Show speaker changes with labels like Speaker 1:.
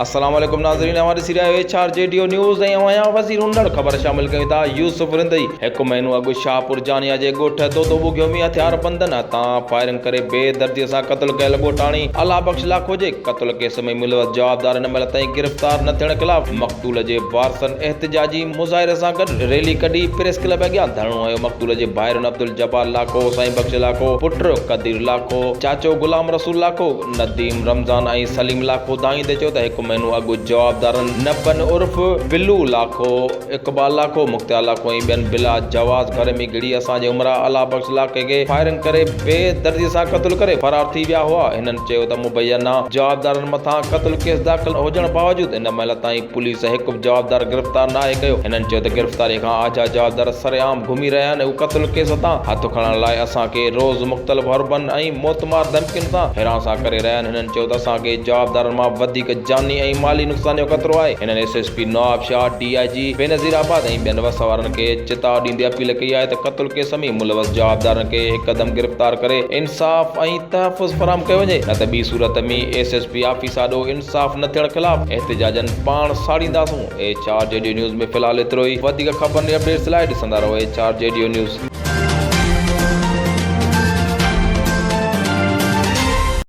Speaker 1: السلام عليڪم ناظرين اوهان ڏسي رهيا آهيو H R G D O news ۽ اوهان جا وزير انڙ خبر شامل ڪيون ٿا يوسف رندئي هڪ مهينو اڳ شاهپور جانيا جي ڳوٺ دودو ٻگهيو ۾ هٿيار بندن هٿان فائرنگ ڪري بي دردي سان قتل ڪيل ڳوٺاڻي الله بخش لاکو جي قتل ڪيس ۾ ملوث جوابدار هن مهل تائين گرفتار نه ٿيڻ خلاف مقتول جي وارثن احتجاجي مظاهري سان گڏ ريلي ڪڍي پريس ڪلب اڳيان ڌرڻو هنيو مقتول جي ڀائرن عبدالجبار لاکو سائين بخش لاکو پٽ قدير لاکو چاچو غلام رسول لاکو نديم رمضان ۽ سليم لاکو دانهيندي چيو ته هڪ مهينو اڳ جوابدارن نبن عرف بلو لاکو، اقبال لاکو، مختيار لاکو ۽ ٻين بلا جواز گهر ۾ گهڙي اسان جي همراهه الله بخش لاکي کي فائرنگ ڪري بي دردي سان قتل ڪري فرار ٿي ويا هئا. هنن چيو ته مبينا جوابدارن مٿان قتل ڪيس داخل هجڻ باوجود هن مهل تائين پوليس هڪ به جوابدار گرفتار ناهي ڪيو. هنن چيو ته گرفتاري کان آجا جوابدار سرعام گهمي رهيا آهن، هو قتل ڪيس تان هٿ کڻڻ لاء اسان کي روز مختلف حربن ۽ موتمار ڌمڪين سان هراسان ڪري رهيا آهن هنن چيو ته اسان کي جوابدارن مان وڌيڪ جاني ۽ مالي نقصان جو خطرو آهي هنن S S P Nawabshah, D I G Benazirabad ۽ ٻين وس وارن کي چتاء ڏيندي اپيل ڪئي آهي ته قتل ڪيس ۾ ملوث جوابدارن کي هڪدم گرفتار ڪري انصاف ۽ تحفظ فراهم ڪيو وڃي نه ته ٻي صورت ۾ ايس ايس پي آفيس آڏو انصاف نه ٿيڻ خلاف احتجاجن پاڻ ساڙينداسون H R G D news ۾ في الحال ايترو ئي وڌيڪ خبرن ۽ اپڊيٽس لاء ڏسندا رهو H R G D news.